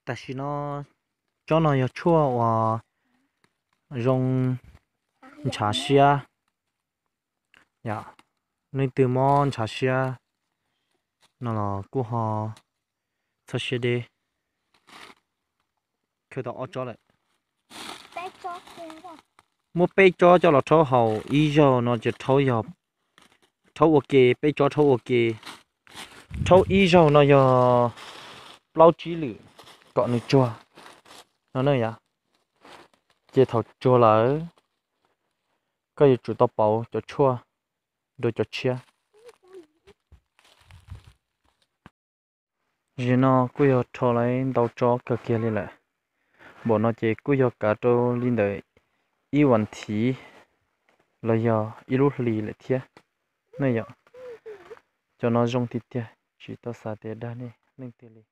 Tam sim no tsob no yog tshuaj uas zoo ntshav siab. Yog leej twg mob ntshav siab no los kuj ho txhob siab deb. Khaws tau ob tsob lawm. Muab peb tsob coj los rhaub haus ib zaug no ces rhaub ua ke, peb tsob rhaub ua ke. Rhaub ib zaug no yog plaub tsib lwm kom nws tsuag no na yom. Ces thaum tsuag lawm, koj yuav tsum tau pauv cov tshuaj dua cov tshiab. Zim no kuj yog rho lawm ntau tsob kawg kiag li lawm. Npaum no ces kuj yog kav rau li ntawm ib vas thiv los yog ib lub hlis lawm thiab. Nej yom, cov no zoo tiag tiag, tsis tau xav tias dag nej leej twg li.